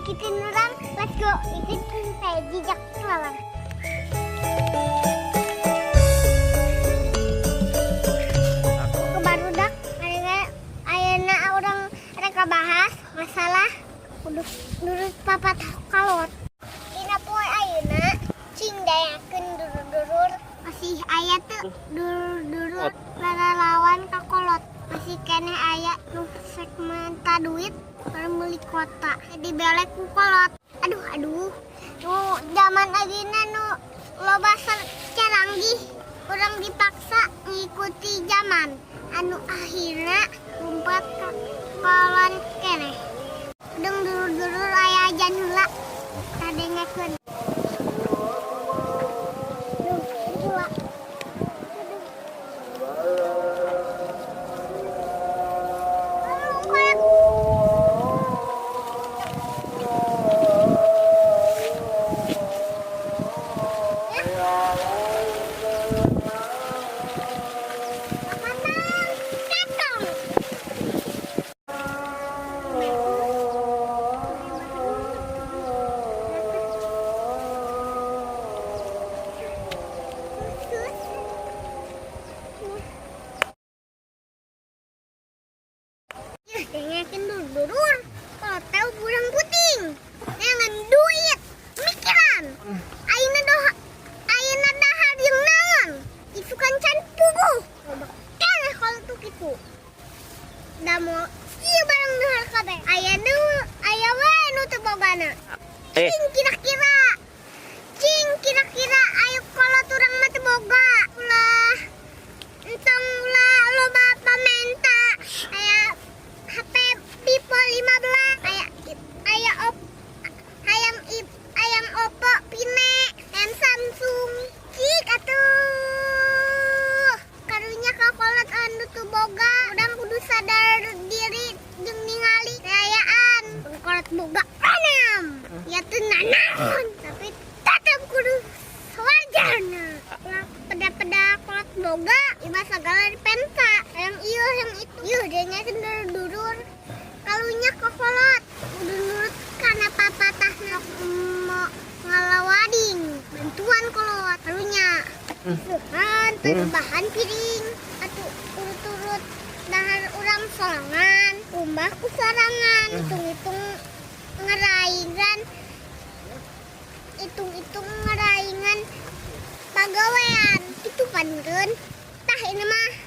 Ikutin urang, let's go. Ikutin saya jejak kelelawar. Ke barudak, ayeuna ayeuna urang rek bahas masalah kudu nurut papatah kolot. Dina poe ayeuna cing dayakeun dulur-dulur, masih aya teu dulur-dulur lalawan ka kolot? Masih keneh aya nu sek menta duit keur meuli kuota dibelek ku kolot. Aduh, aduh, nu zaman ayeuna nu loba canggih, urang dipaksa ngikuti zaman anu akhirna lumpat ka kolot keneh. Udang dulur-dulur aya ajan heula, kadengekeun. Duh, heula. Aduh. Aduh, kolot. Ya. Makanan datang. Khusus. Yeuh, dengekeun dulur. Kalau tahu burang puting. Jangan duit, mikiran. Ayeuna doh, ayeuna dahar jeung naon? Isukan can puguh. Loba keneh kalau tuh kitu. Da mo ieu barang dahar kabeh. Aya nu aya we nu teu bogana. Eh. Cing kira-kira. Cing kira-kira ayo kolot urang mah teu boga. Ulah entong ulah loba pamenta. Aya HP Vivo 15, aya aya op hayang ip hayang Oppo Pine, hayang Samsung. Cik atuh. Karunya ka kolot anu teu boga, urang kudu sadar diri jeung ningali kaayaan. Kolot boga anam. Ya teu nanaon, tapi tetep kudu sawajarna. Ulah peda-peda kolot boga, ieu sagala dipenta. Hayang ieu, hayang itu. Ieu dengekeun dulur. Kalunya ka kolot kudu nurut kana papatahna, mo ngalawading bantuan kolot kalunya. Suhan perubahan piring atuh urut-urut dahar urang sorangan, kumbah ku sorangan, hitung-hitung ngeraingan, hitung-hitung ngeraingan pagawean itu pankeun. Tah, ini mah.